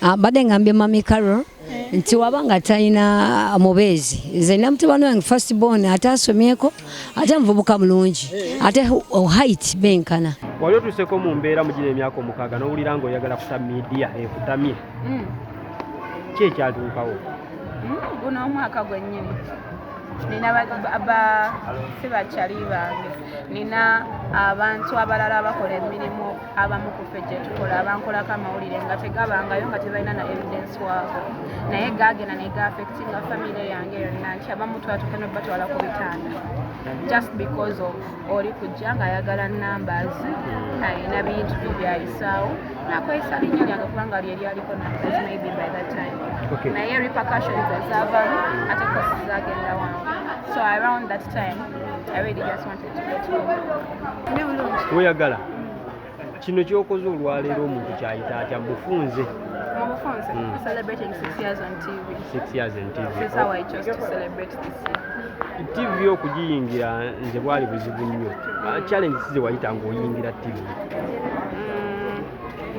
Ah, mbadde ngambye Mami Carol nti waba nga talina mubeezi, nze nina mutabani wange first born, ate asomyeko, ate muvubuka mulungi, ate height benkana. Wali otuuseko mu mbeera mu gino emyaka 6 n'owulira ng'oyagala kuta media ekutamye? Ki ekyatuukawo? Guno omwaka gwennyini nina si bakyali bange, nina abantu abalala abakola emirimu abamu ku ffe gye tukola, abankolako amawulire nga tegabangayo, nga tebalina na evidence waago, naye gagenda ne gaaffectinga famire yange yonna, nti abamu twatuuka nobatwala ku bitanda just because of oli kujja ng'ayagala numbers, alina bintu bye byayisaawo, nakozesa linnya lyange kubanga lye lyaliko numbers maybe by that time. Naye repercussions ezaavamu, ate cost zagenda wange. So around that time I really just wanted to get home. Ndi bulungi. Weyagala kino kyokoze olwaleero, omuntu kyayita atya mubufunze? Mu bufunze, celebrating 6 years on TV. 6 years in TV. This is how I chose to celebrate this year. TV okugiyingira nze bwali buzibu nnyo. Ah, challenge si ze wayita ng'oyingira TV?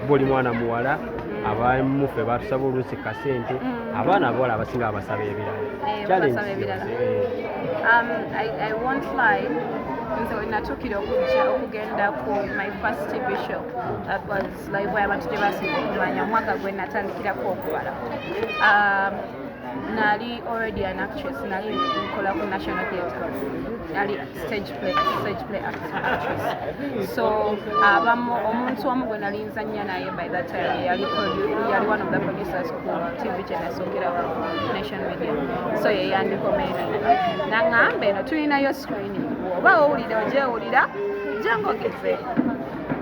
Oba oli mwana muwala, abamu ffe batusaba oluusi kasente, abaana abawala abasinga babasaba ebirala. Eh, Challenge babasaba ebirala. eh. I won't lie, nze we natuukira okujja okugenda ku my first TV show, that was live, abantu gye basinga okumanya, omwaka gwe natandikirako okubala, nali already an actress. Nali nkola ku National Theatre, nali stage play actress. So abamu, omuntu omu gwe nali nzannya naye by that time yali one of the producers ku TV gye nasookerako, Nation Media. So ye yandicommendinga, naŋŋamba, "Eno tulinayo screening, bw'oba owulira ogyewulira, jangogeze."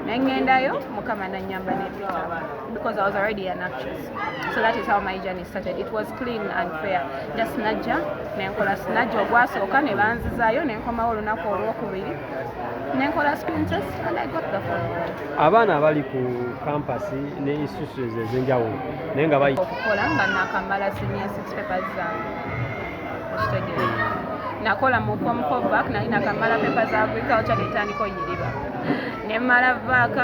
Nengendayo, Mukama nanyamba nempita because I was already an actress. So that is how my journey started. It was clean and fair. Just najja nenkola, najja ogwasooka ne banzizaayo, nenkomawo olunaku olwokubiri nenkola screen test and I got the phone. Abaana abali ku campus ne institutions ez'enjawulo naye nga bayi Okukola nga nakamala senior six papers zange, okitegeera? Nakola mu form four vac, nali nakamala paper za agriculture, netandika oyiriba, nemmala vac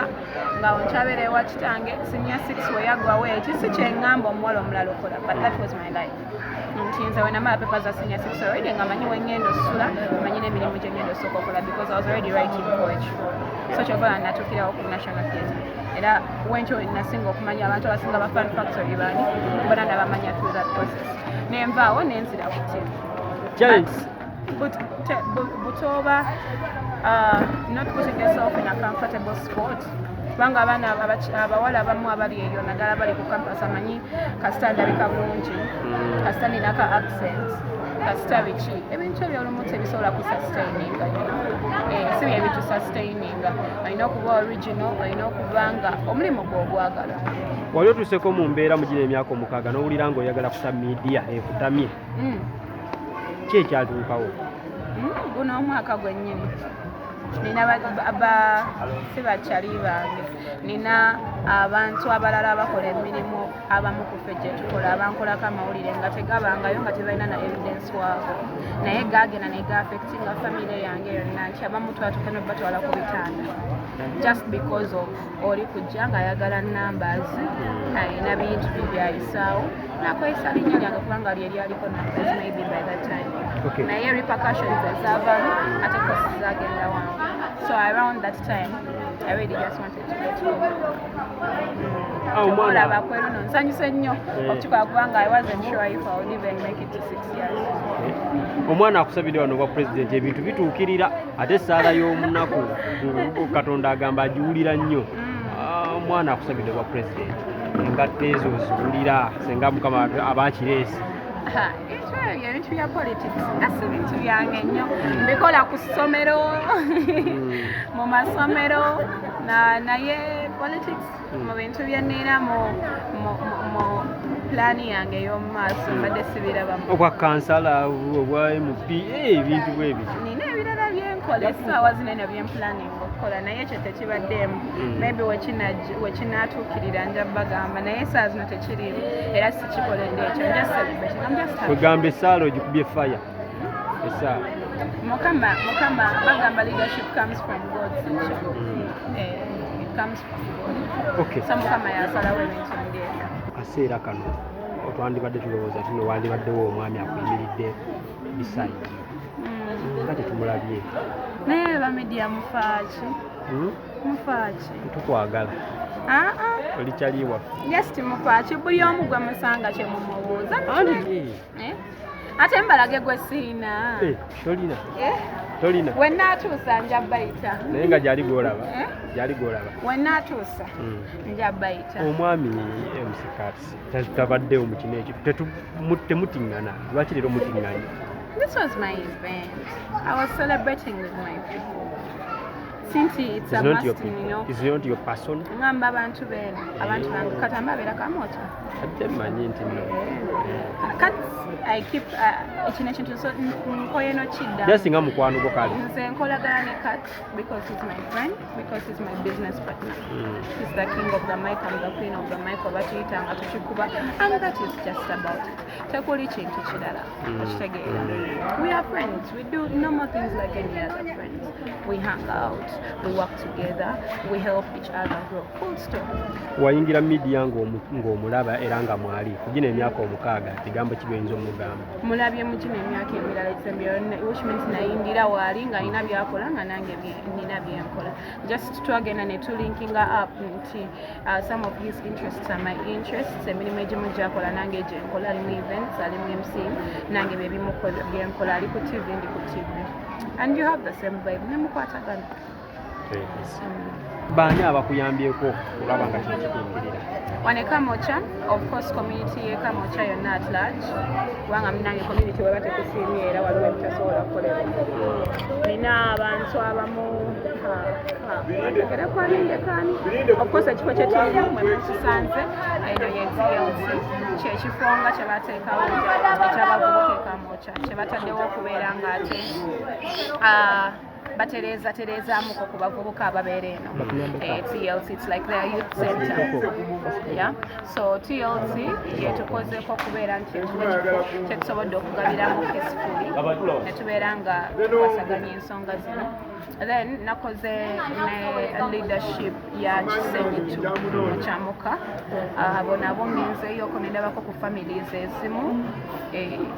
nga nkyabeera ewa kitange. Senior six weyaggwawo, ekisi kyeŋŋamba omuwala omulala okola, but that was my life, nti nze we namala paper za senior six already nga manyi wengenda osula, manyi n'emirimu gye ngenda osooka okola because I was already writing poetry. So kyovala natuukirawo ku National Theatre, era wenkyo nasinga okumanya abantu abasinga ba Fun Factory bani bona nabamanya through that process. Nenvaawo nenzira ku TV. Challenge. But butoba not putting yourself in a comfortable spot, kubanga abaana abawala abamu abali eyo, naddala bali ku campus, amanyi kasita ndabika bulungi, kasita ninaka accent, kasita biki, ebintu ebyo olumu tebisobola kusustaininga. Eh, si bye bitusustaininga. Olina okuba original, olina okuba nga omulimu gwe ogwagala. Wali otuuseko mu mbeera mu gino emyaka 6 n'owulira ng'oyagala kuta media ekutamye? Ki ekyatuukawo? Guno omwaka gwennyini nina si bakyali bange, nina abantu abalala abakola emirimu abamu ku ffe gye tukola, abankolako amawulire nga tegabangayo, nga tebalina na evidence waago, naye gagenda ne gaaffectinga famire yange yonna, nti abamu twatuuka nobatwala ku bitanda just because of oli kujja ng'ayagala numbers, alina bintu bye byayisaawo, nakozesa linnya lyange kubanga lye lyaliko numbers maybe by that time. Naye repercussions ezaavamu, ate cost zagenda wange. So around that time I really just wanted to get home. Ah, omwana Olaba kweruno nsanyuse nnyo okukikola kubanga I wasn't sure if I would even make it to 6 years. Omwana akusabidde wano obwa pulezidenti, ebintu bituukirira, ate essaala y'omunaku Katonda agamba agiwulira nnyo. Ah, omwana akusabidde obwa pulezidenti, engatta ezo oziwulira senga Mukama aba akireese? Ha, ebintu ebyo, ebintu bya politics nga si bintu byange nnyo. Mbikola ku ssomero, mu masomero, naye politics mu bintu bye nnina mu pulaani yange ey'omu maaso mbadde sibirabamu. Obwa kansala, obwa MP, eh, ebintu bwe bityo. Nina ebirala byenkola essaawa zinene byempulaninga okukola, naye ekyo tekibaddeemu. Maybe wekinaatuukirira nja bagamba, naye essaawa zino tekiriimu era sikikoledde ekyo. I'm just celebrating. I'm just happy. Kwegamba essaala ogikubye faya essaala. Mukama, Mukama, bagamba leadership comes from God, sikyo? Eh, it comes from God. So Mukama yasalawo ebintu ndyebyo. Akaseera kano twandibadde tulowooza tino wandibaddewo omwami akuyimiridde beside you, nga tetumulabye. Naye ba media mufaaki? Hmm? Mufaaki? Tukwagala. Aa. Oli kyali waffe. Just mufaaki? Buli omu gwe musanga kyemumubuuza. Anti Eh? Ate mbalage gwe siina. Eh, tolina? Eh? Tolina? Wenaatuusa nja bayita. Naye nga gyali gwolaba. Eh? Gyali gwolaba. Wenaatuusa nja bayita. Omwami MC Kats tabaddewo mu kino ekyo. Temutiŋŋana, lwaki leero mutiŋŋanye? This was my event. I was celebrating with my people. Since it's a It's not your must, you people. know. It's not your person. Ngamba abantu beeno, abantu bange katamba abeera Kamwokya. Ate mmanyi nti no. Kati I keep ekino ekintu, so nkoye nokiddamu. Just nga mukwano gwo kale. Nze nkolagana ne Kat because he's my friend, because he's my business partner. He's the king of the mic, I'm the queen of the mic, oba tuyita nga tukikuba, and that is just about it. Tekuli kintu kirala. Okitegeera? We are friends. We do normal things like any other friends. We hang out, we work together, we help each other grow. Full stop. Wayingira media ng'omulaba era nga mwali kugina emyaka 6, kigambo ki byoyinza omugamba? Mulabye mu kino emyaka emirala egisembyeyo, which means nayingira waali ng'alina byakola nga nange nina byenkola. Just twagenda ne tulinkinga up nti some of his interests are my interests. Emirimu egimu gyakola nange gyenkola. Ali mu events, ali mu MC, nange byebimu byenkola. Ali ku TV, ndi ku TV, and you have the same vibe nemukwatagana. Baani abakuyambyeko olaba nga kino kituukirira? Wano e Kamwokya, of course, community ye Kamwokya yonna at large, kubanga munange community weba tekusiimye era waliwo ebitasobola kukolebwa. Nina abantu abamu ndekani, of course ekifo kyetulimu mwe mukisanze, eno ye TLC, kyekifo nga kyebateekawo ekyabavubuka e Kamwokya, kyebataddewo okubeera nga ate batereeza tereezaamuko ku bavubuka ababeera eno. TLC, it's like their youth center, yeah. So TLC yetukozeeko okubeera nti etuwa ekifo kyetusobodde okugabiramu peacefully netubeera nga tukwasaganya ensonga zino. Then nakoze ne leadership ya Kisenyi Mukyamuka, abo nabo ngenzeeyoko nendabako ku families ezimu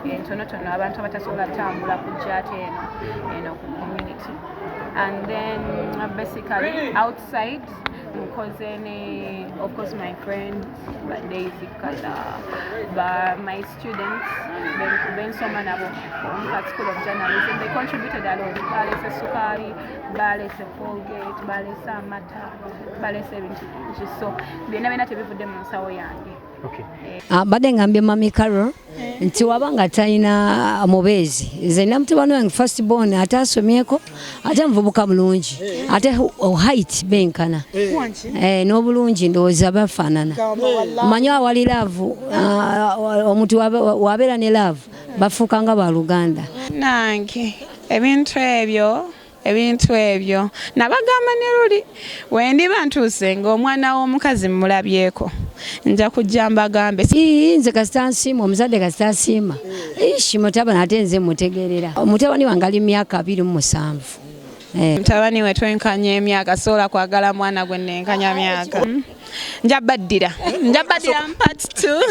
entonotono, abantu abatasobola tambula kujja ate eno ku community. And then basically outside nkoze ne, of course, my friends ba Daisy Kala, ba my students bensoma nabo at School of Journalism. They contributed a lot. Balese sukaali, balese Colgate, balese amata, balese ebintu bingi, so byonna byonna tebivudde mu nsawo yange. Okay. Ah, mbadde ngambye Mami Carol nti waba nga talina mubeezi, nze nina mutabani wange first born, ate asomyeko, ate muvubuka mulungi, ate height benkana. Eh, n'obulungi ndowooza bafaanana. Omanyi awali love, omuntu wabeera ne love bafuuka nga baluganda. Nange ebintu ebyo nabagamba ne luli wendiba ntuuse ng'omwana w'omukazi mulabyeko, nja kujja mbagambe. Ii, nze kasita nsiima omuzadde, kasita nsiima ishi mutabani, ate nze mutegeerera. Mutabani wange ali myaka 27. Eh, Mutabani we twenkanya emyaka, sobola kwagala mwana gwe nenkanya myaka. Nja baddira, nja baddira part 2.